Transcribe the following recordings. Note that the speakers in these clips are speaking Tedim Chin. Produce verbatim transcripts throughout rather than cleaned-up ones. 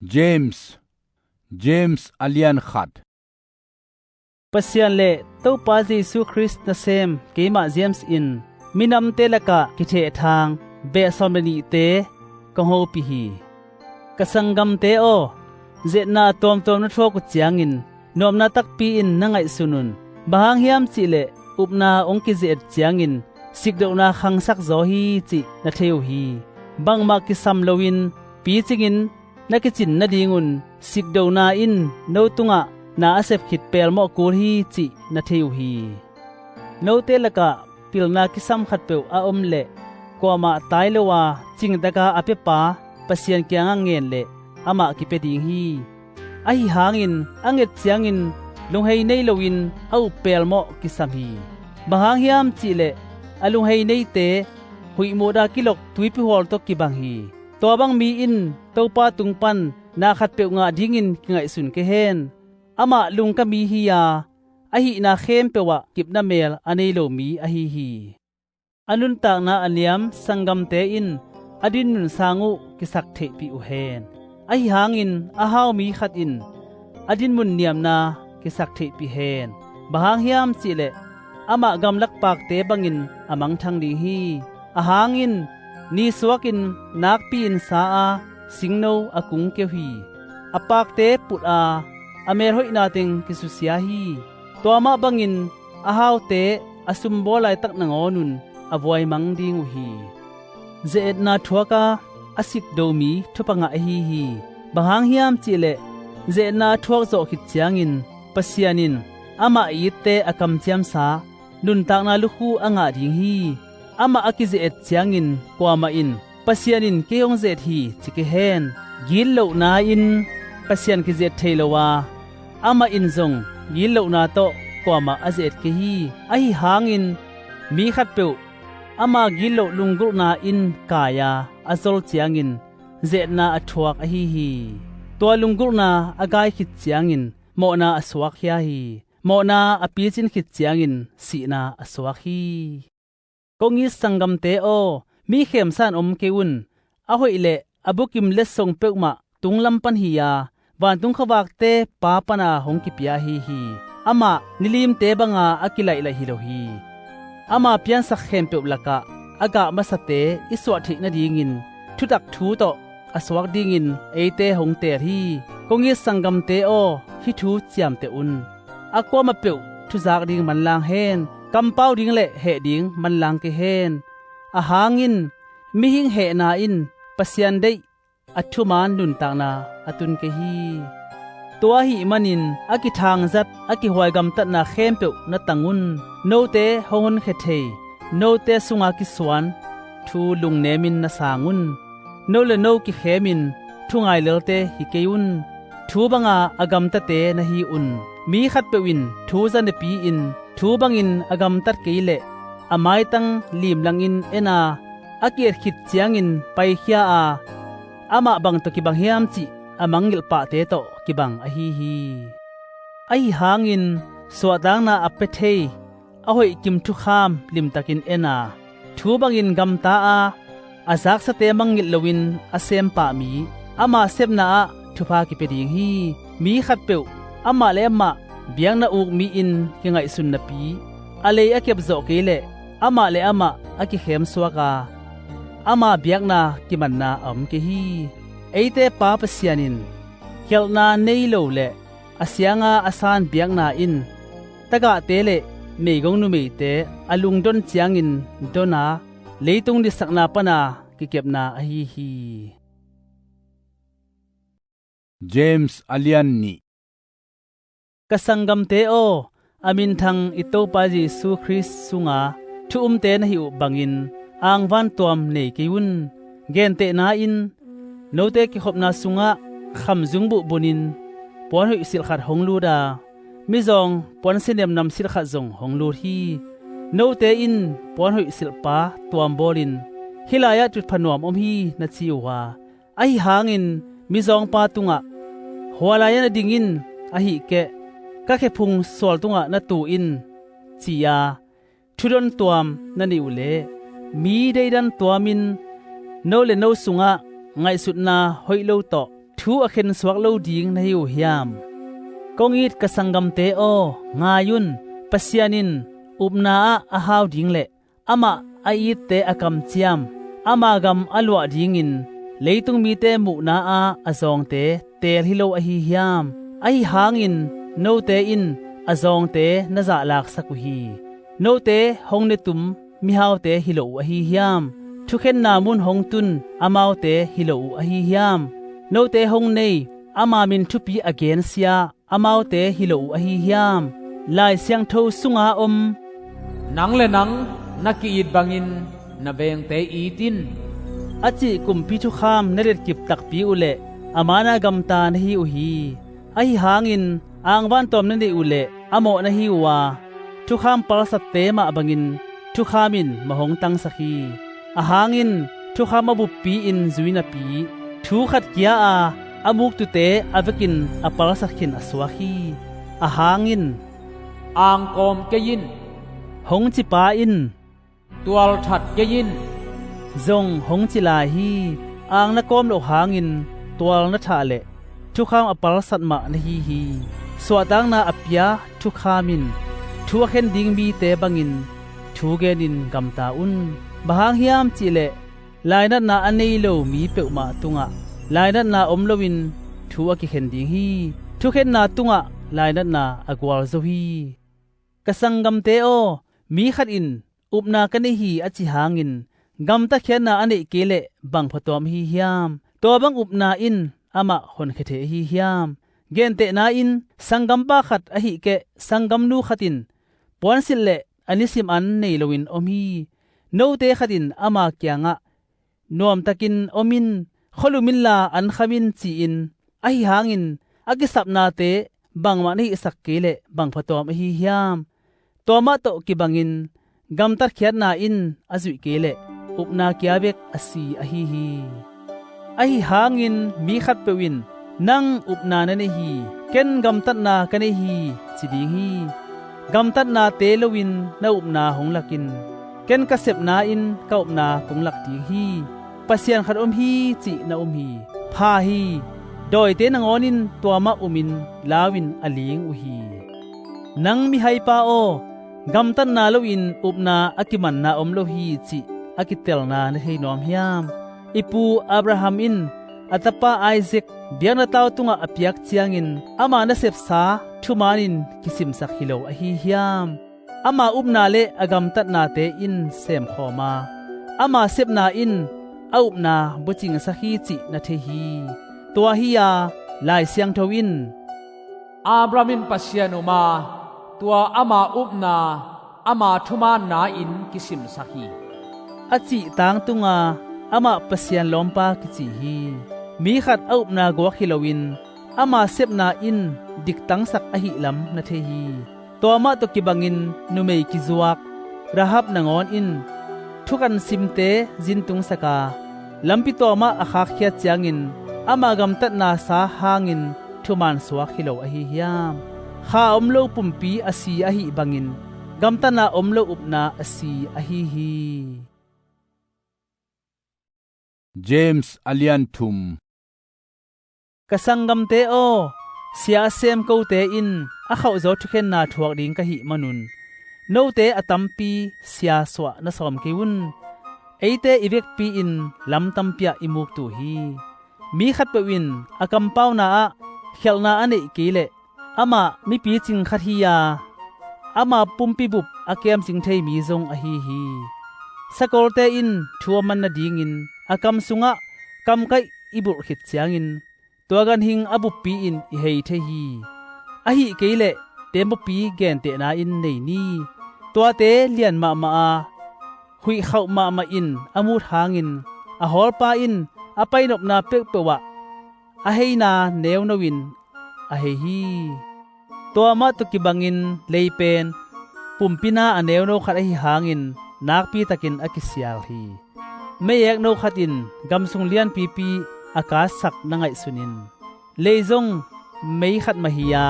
James, James a lian khat. Pasian le Topa Jesu Khrist nasem keimah James in minamte lakah kithehthang beh sawm le nihte kong hopih hi. Ka sanggamte aw, ze-etna tuamtuam na thuak uh ciangin nuamna takpi in na ngaihsun un. Bang hang hiam cihleh upna hong kize-et ciangin sikdohna khangsak zaw hi cih na thei uh hi. Bangmah kisam loin picingin na kicin nadingun sikdohna in no tungah na a sep khit pelmawh kul hi cih na thei uh hi. Note lakah pilna kisam khatpeuh a om leh kuamah tai lo a cingtaka a piapa Pasian kiangah ngen leh amah kipia ding hi. Ahi hangin a nget ciangin lunghei nei loin a up pelmawh kisam hi. Bang hang hiam cihleh a lunghei neite huih muda kilok tuipi hual tawh kibang hi. Tua bang mi in Topa tung pan na khatpeuh ngah dingin kingaihsun kei hen. Amah lungka mi hi-a a hihna khempeuh ah kipna mel a nei lo mi ahi hi. A nuntakna a niam sanggamte in a dinmun sang uh kisak theihpih uh hen. Ahi hangin a hau mi khat in a dinmun niamna kisak theihpih hen. Bang hang hiam cihleh amah gamlak pakte bangin a mangthang ding hi. A hangin nisuakin nakpi-in sa a singno a kungkeu hi. A pakte put a a melhoihna teng kisusia hi. Tua mah bangin a haute a sumbawl laitak nangawnun a vuaimang ding uh hi. Ze-etna thuak a a sikdo mi thupha ngah ahi hi. Bang hang hiam cihleh ze-etna a thuak zawh khit ciangin Pasian in amah itte a kamciamsa nuntakna lukhu a ngah ding hi. Amah a kize-et ciangin kuamah in Pasian in kei hong ze-et hi ci kei hen. Gitlohna in Pasian kize-et thei lo a, amah in zong gitlohna tawh kuamah a ze-et kei hi. Ahi hangin mi khatpeuh ama gitloh lunggulhna in kai a a zol ciangin ze-etna a thuak ahi hi. Tua lunggulhna a gai khit ciangin mawhna a suakkhia hi. Mawhna a picin khit ciangin sihna a suak hi. Kong it sanggamte aw, mi khemsa-in om kei un. A hoih le a bukim letsong peuhmah tunglam pan hi-a vantung khuavakte Pa pana hong kipia ahi hi. Amah nilimte banga a kilaihlaih hi lo hi. Ama piansak khempeuh lakah a gah masate i suah theih nadingin thutak thu tawh a suak dingin eite hong teel hi. Kong it sanggamte aw, hih thu ciamteh un. A kuamah peuh thuzak ding manlang hen. Kampau ding le heh ding manlang kei hen. A hangin mihing hehna in Pasian deih a thuman nuntakna a tun kei hi. Tua ahih manin a kithangzat a kihuai gamtatna khempeuh na tang un. Note hong honkhia thei, note sunga kisuan thu lungnemin na sang un. No le no kikhemin thungai lelte hi kei un. Thu banga a gamtate na hi un. Mi khatpeuh in thu zanepi-in thu bangin a gamtat kei leh a maitang limlangin en a, a ki-et khit ciangin paikhia a, amah bang tawh kibang hiam cih a mangngilh pahte tawh kibang ahi hi. Ahi hangin suahtakna a pia thei a hoih kim thukham limtakin en a, thu bangin gamta a, a zaksate mangngilh loin a sem pah mi ama sepna ah thupha kipia ding hi. Mi khatpeuh amah le amah biakna uk mi-in kingaihsun napi a lei a kepzawh kei leh amah le amah a kikhemsuak a, ama biakna kimanna a om kei hi. Eite Pa Pasian in khialhna nei lo le a sianga a san biakna in tagahte le meigong numeite a lungdon ciangin don a, leitung ditsakna pana kikepna ahi hi. James a lian nih. Ka sanggamte aw, a minthang i Topa Jesu Khrist sunga thu umte na hih uh bangin angvan tuam nei kei un. Gentehna in note kikhopna sungah khamzung buh bunin puanhoih silh khat hong lut a, mizawng puansia nemnam silh khat zong hong lut hi. Note in puanhoih silhpa tuam bawlin hih lai-ah tutpha nuam om hi na ci uh a, ahi hangin mizawngpa tungah hua lai-ah na ding in, ahih keh ka khephung sual tungah na tu in, ci-a thudon tuam na neih uh leh mi deidan tuamin no le no sungah ngaihsutna hoih lo tawh thu a khensuak lo ding na hi uh hiam? Kong it ka sanggamte aw, ngai un. Pasian in upna ah a hau ding le amah a itte a kamciam, ama gam a luah dingin leitung mite muhna-a a zawngte teel hi lo ahi hiam? Ahi hangin note in a zawngte na zahlaksak uh hi. Note hong netum mihaute hi lo uh ahi hiam? Thukhenna mun hong tun amaute hi lo uh ahi hiam? Note hong nei, ama min thupi a gensia amaute hi lo uh ahi hiam? Lai Siangtho sunga om, "Nang le nang na ki-it bangin na vengte it in," a cih kumpi thukham na letkip takpi uh leh a man-a gamta na hi uh hi. Ahi hangin angvantawm na neih uh leh a mawh na hi uh a, thukham palsatte mah bangin thukham in mah hong tangsak hi. Ahang in thukham a buppi-in zui napi, thu khat kia-a a muktute a vekin a palsat khin a suak hi. Ahang in, "Angkawm kei in," hong cipa in, "Tualthat kei in," zong hong ci lai hi. Ang na kawm loh hangin tual na thah leh thukham a palsat mah na hi hi. Suahtakna a pia thukham in thu a khen ding mite bangin thu genin gamta un. Bang hang hiam cihleh lainatna a nei lo mi peuhmah tungah lainatna om loin thu a kikhen ding hi. Thukhenna tungah lainatna a gualzo hi. Ka sanggamte aw, mi khat in upna ka nei hi a ci hangin gamta khiatna a neih kei leh bang phuatuam ahi hiam? Tua bang upna in amah honkhia thei ahi hiam? Gentehna in sanggampa khat ahih keh sanggamnu khat in puansilh le a nisim an nei loin om hi. Note khat in ama kiangah, "Nuamtakin om in, khualum inla an kham in," ci-in, ahi hangin a kisapnate bangmah na hihsak kei leh bang phuatuam ahi hiam? Tua mah tawh kibangin gamtat khiatna in a zuih kei leh upna kia bek a si ahi hi. Ahi hangin mi khatpeuh in, "Nang upna na nei hi, ken gamtatna ka nei hi," ci ding hi. Gamtatnate loin na upna hong lak in, "Ken ka sepna in ka upna kong lak ding hi, Pasian khat om hi," cih na um hi. Pha hi, dawite nangawn in tua mah umin lau-in a ling uh hi. Nang mihaipa aw, gamtatna loin upna a kimanna om lo hi, cih a kitelna na thei nuam hiam? I pu Abraham in a tapa Isaac biakna tau tungah a piak ciangin ama nasepsa thumanin kisimsak hi lo ahi hiam? Ama upna le a gamtatnate in semkhawm a, ama sepna in a upna bucingsak hi, cih na thei hi. Tua hi-a Lai Siangtho in, "Abraham in Pasian um a, tua ama upna ama thumaanna in kisimsak hi," a cih tangtunga amah Pasian lawmpa kici hi. Mi khat a upna guak hi loin ama sepna in diktangsak ahihlam na thei hi. Tua mah tawh kibangin numei kizuak Rahab nangawn in thukan simte zintungsak a, lampi tuamah a khakkhiat ciangin ama gamtatnasa hangin thuman suak hi lo ahi hiam? Kha a om lo pumpi a si ahih bangin gamtatna om lo upna a si ahi hi. James a lian thum. Ka sanggamte aw, sia a sem kote in a khauhzaw thukhenna thuak ding ka hih manun note a tampi sia suah na sawm kei un. Eite i vekpi-in lam tampi ah i muktu hi. Mi khatpeuh in a kampauna ah khialhna a neih kei leh amah mipicing khat hi-a, ama pumpi bup a kemcing thei mi zong ahi hi. Sakolte in thu a man nadingin a kam sungah kamkaih i bulh khit ciangin tua ganhing a buppi-in i hei thei hi. Ahih kei leh tembaw pi gentehna in nei ni. Tuate lian mahmah a, huih khauh mahmah in a mut hangin a hawlpa in a painopna peuhpeuh ah a heina neuno in a hei hi. Tua mah tawh kibangin lei pen pumpi na a neuno khat ahi hangin nakpitakin a kisial hi. Meiekno khat in gamsung lianpipi a katsak na ngaihsun in, lei zong mei khat mah hi-a,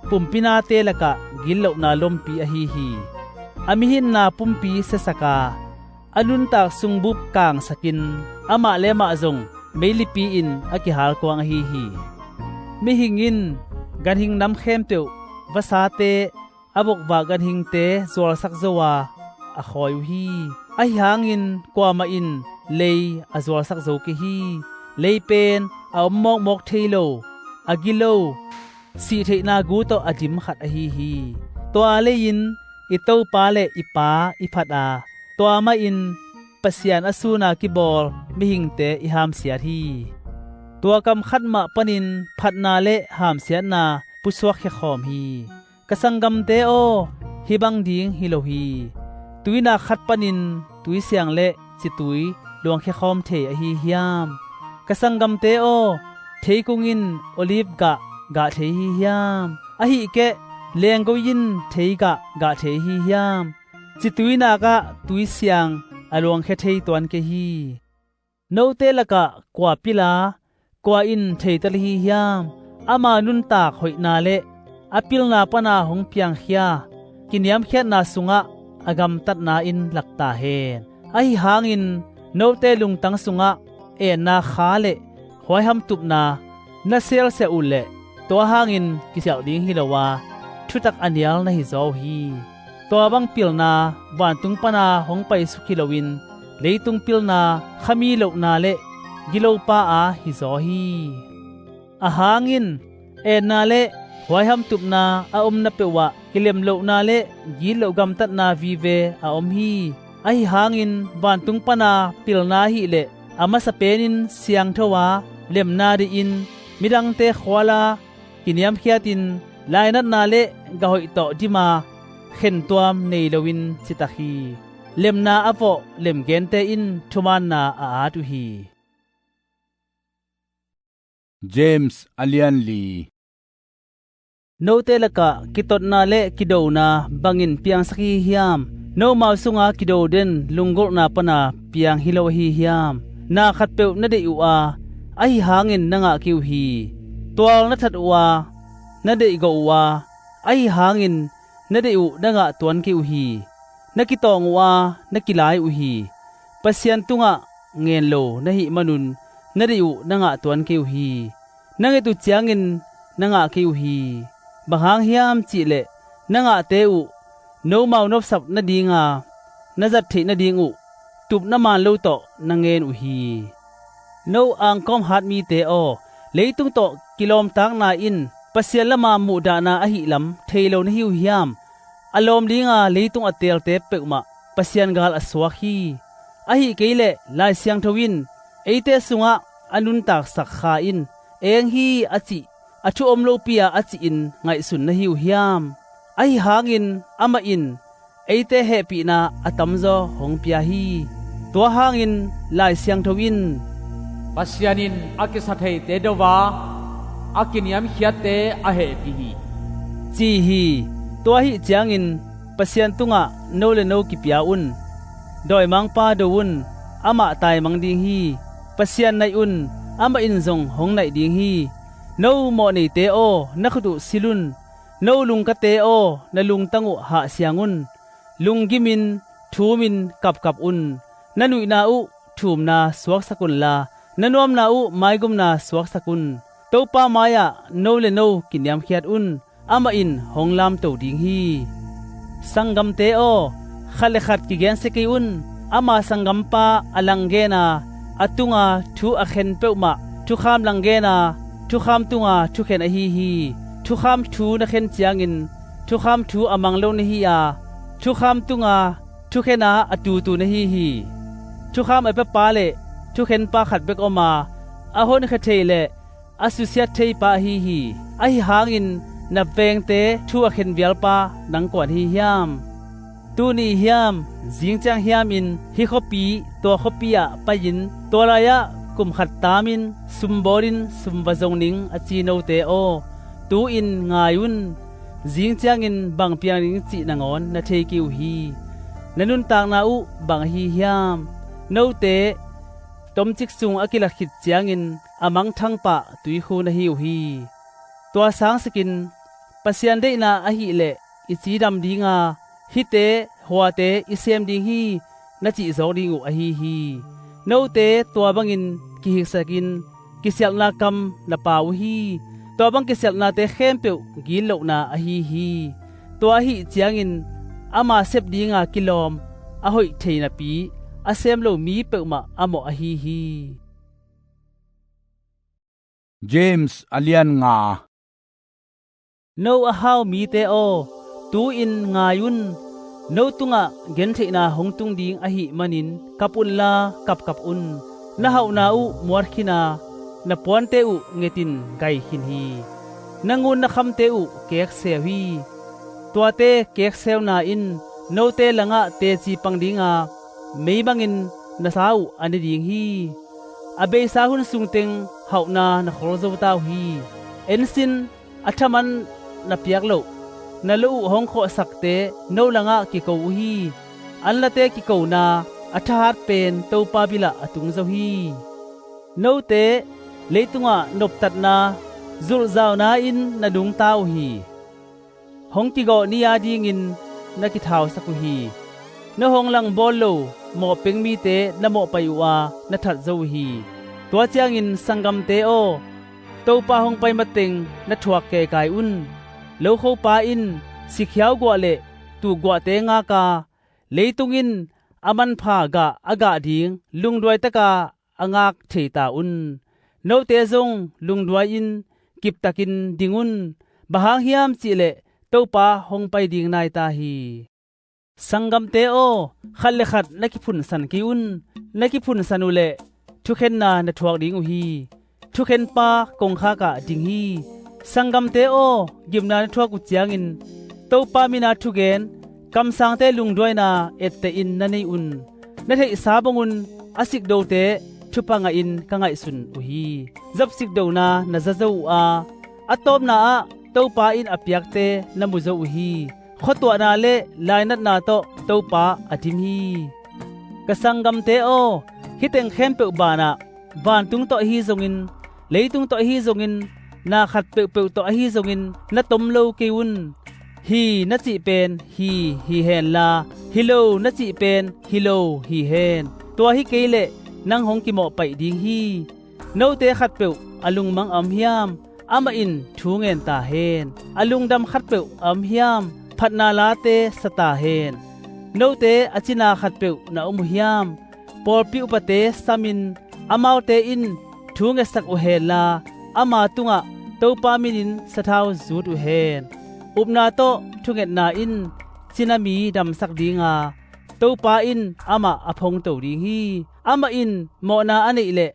pumpi nate lakah gitlohna lompi ahi hi. A mihitna pumpi siasak a, a nuntak sungbup kangsakin amah le amah zong meilipi-in a kihalkuang ahi hi. Mihing in ganhing nam khempeuh vasate a bokvak ganhingte zualsak zo a, a khawi uh hi. Ahi hangin kuamah in lei a zualsak zo kei hi. Lei pen a om mawkmawk thei lo, a gilo, sih theihna gu tawh a dim khat ahi hi. Tua lei-in i Topa le i Pa i phat a, tua mahin Pasian a suna kibawl mihingte i hamsiat hi. Tua kam khat mah panin phatna le hamsiatna pusuakkhia khawm hi. Ka sanggamte aw, hih bang ding hi lo hi. Tuinak khat panin tuisiang le citui luangkhia khawm thei ahi hiam? Ka sanggamte aw, theikung in olive gah gah thei hi hiam? Ahih keh lenggoi in thei gah gah thei hi hiam? Cituinak ah tuisiang a luangkhia thei tuan kei hi. Note lakah kua pil a, kua in theitel hi hiam? Ama nuntak hoihna le a pilna pana hong piangkhia kiniamkhiatna sungah a gamtatna in lak ta hen. Ahi hangin note lungtang sungah enna kha le huaiham tupna na selsiah uh leh, tua hangin kisialh ding hi lo a, thutak a nial na hi zaw uh hi. Tua bang pilna vantung pana hong paisuk hi loin, leitung pilna khami lohna le gilopa a hi zaw hi. A hangin enna le huaiham tupna a omna peuhah kilem lohna le gitloh gamtatna vive a om hi. Ahi hangin vantung pana pilna ahih leh a masa penin siangtho a, lemna deihin midangte khuala kiniamkhiatin lainatna le gah hoih tawh dima khentuam nei loin citak hi. Lemna a vawh lemgente in thumaanna a at uh hi. James a lian li. Note lakah kitotna le kidona bangin piangsak hi hiam? Nomau sunga kido den lunggulhna pana piang hi lo ahi hiam? Na khatpeuh na deih uh a, ahi hangin na ngah kei uh hi. Tual na that uh a, na deihgawh uh a, ahi hangin na deih uh na ngah tuan kei uh hi. Na kitawng uh a, na kilai uh hi. Pasian tungah ngen lo na hih manun na deih uh na ngah tuan kei uh hi. Na nget uh ciangin na ngah kei uh hi. Bang hang hiam cihleh, na ngahte uh nomau nopsap nadinga na zat theih nading uh tup na maan lo tawh na ngen uh hi. No angkawm hat mite aw, leitung tawh kilawmtakna in Pasian lama muhdahna ahih lam thei lo na hi uh hiam? A lawm dinga leitung a teelte peuhmah Pasian gal a suak hi. Ahih kei leh Lai Siangtho in eite sungah a nuntaksak Kha in eng hi a cih, a thu om lopi-a a cihin ngaihsun na hi uh hiam? Ahi hangin amah in eite hehpihna a tamzaw hong pia hi. Tua hangin Lai Siangtho in, Pasian in a kisatheite do a, a kiniamkhiatte a hehpih hi, ci hi. Tua ahih ciangin Pasian tungah no le no kipia un. Dawimangpa do un, amah taimang ding hi. Pasian naih un, amah in zong hong naih ding hi. No mawhneite aw, na khut uh sil un. No lungkate aw, na lungtang uh hahsiang un. Lunggimin, thumin, kapkap un. Na nuihna uh thumna suaksak unla, na nuamna uh maigumna suaksak un. Topa mai-ah no le no kiniamkhiat un. Amah in hong lamto ding hi. Sanggamte aw, khat le khat kigensia kei un. Ama sanggampa a langgen a, a tunga thu a khen peuhmah thukham langgen a, thukham tunga thukhen ahi hi. Thukham thu na khen ciangin thukham thu a mang lo na hi a, thukham tunga thukhen a a tutu na hi hi. Thukham a piapa le thukhenpa khat bek om a, a honkhia thei le a susiat theipa ahi hi. Ahi hangin na vengte thu a khen vialpa nang kuan hi hiam? Tuni hiam, zingciang hiamin hih khuapi tua khuapi-ah pai-in tua lai-ah kum khat taamin sum bawlin sum va zong ning a ci note aw, tu-in ngai un. Zingciangin bang piang ding cih nangawn na thei kei uh hi. Na nuntakna uh bang ahi hiam? Note tomcik sung a kilat khit ciangin a mangthang pah tuikhu na hi uh hi. Tua sangsikin Pasian deihna ahih leh i cidam dinga, hihte huate i sem ding hi, na cihzawk ding uh ahi hi. Note tua bangin kihiksakin kisialhna kam na pau uh hi. Tua bang kisialhnate khempeuh gitlohna ahi hi. Tua ahih ciangin ama sep dinga kilawm a hoih thei napi a sem lo mi peuhmah a mawh ahi hi. James a lian nga. No a hau mite aw, tu-in ngai un. No tungah gentheihna hong tung ding ahih manin kap unla kapkap un. Na hauhna uh muat khin a, na puante uh ngetin gai khin hi. Na ngun na khamte uh kekseu hi. Tuate kekseuna in note langah teci pang dinga meimangin na sa uh a ne ding hi. A beisa hun sungteng hauhna na khol zo ta uh hi. Ensin, a thaman na piak loh, na lo uh hong khawhsakte no langah kiko uh hi. Anlate kikona a thahat pen Topa bilah a tung zo hi. Note leitungah noptatna zulhzauna in na nungta uh hi. Hong kigawh ni-a dingin na kithausak uh hi. Na hong langbawl lo mawhpeng mite na mawhpaih uh a na that zo uh hi. Tua ciangin sanggamte aw, Topa hong pai mateng na thuak keikai un. Lokhopa in sikhiau guah le tuh guahte ngak a, leitung in a manpha gah a gah ding lungduaitaka a ngak thei ta un. Note zong lungduai-in kiptakin ding un. Bang hang hiam cihleh Topa hong pai ding nai ta hi. Sanggamte aw, khat le khat na kiphunsan kei un. Na kiphunsan uh leh thukhenna na thuak ding uh hi. Thukhenpa kongkhakah ding hi. Sanggamte aw, gimna na thuak uh ciangin Topa mina thugen kamsangte lungduaina ettehin na nei un. Na theihsa bangun a sikdote thupha ngahin ka ngaihsun uh hi. Job sikdona na za zo uh a, a tawpna ah Topa in a piakte na mu zo uh hi. Khuatuahna le lainatna tawh Topa a dim hi. Ka sanggamte aw, hih teng khempeuh banah vantung tawh ahi zongin, leitung tawh ahi zongin, na khat peuhpeuh tawh ahi zongin na tom lo kei un. Hi na cih pen hi hi henla, hi lo na cih pen hi lo hi hen. Tua hi kei leh nang hong kimawhpaih ding hi. Note khatpeuh a lungmang a om hiam? Amah in thu ngen ta hen. A lungdam khatpeuh a om hiam? Phatna late sa ta hen. Note a cina khatpeuh na om uh hiam? Pawlpi upate samin amaute in thu ngetsak uh henla, ama tungah Topa minin sathau zut uh hen. Upna tawh thungetna in cina mi damsak dinga, Topa in amah a phongto ding hi. Amah in mawhna a neih leh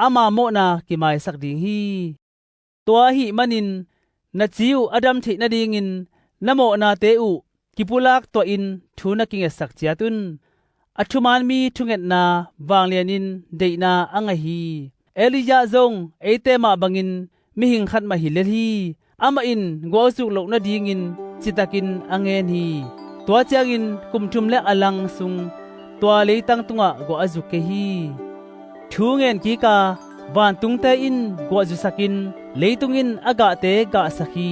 ama mawhna kimaisak ding hi. Tua ahih manin na ci uh a dam theih nadingin na mawhnate uh kipulak tuahin thu na kingetsak ciat un. A thuman mi thungetna vanglianin deihna a ngah hi. Elijah zong eite mah bangin mihing khat mah hi lel hi. Amah in guah a zuk loh nadingin citakin a ngen hi. Tua ciangin kum thum le a lang sung tua leitang tungah guah a zuk kei hi. Thu ngen kika vantungte in guah zusakin leitung in a gahte gahsak hi.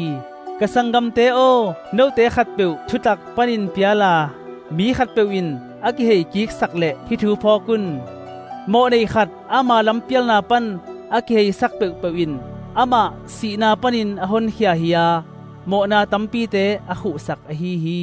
Ka sanggamte aw, note khatpeuh thutak panin piala mi khatpeuh in a kihei kiksak leh hih thu phawk un. Mawhnei khat ama lampialna pan a kiheisak peuhpeuh in amah sihna panin a honkhia hi-a, mawhna tampite a khuhsak ahi hi.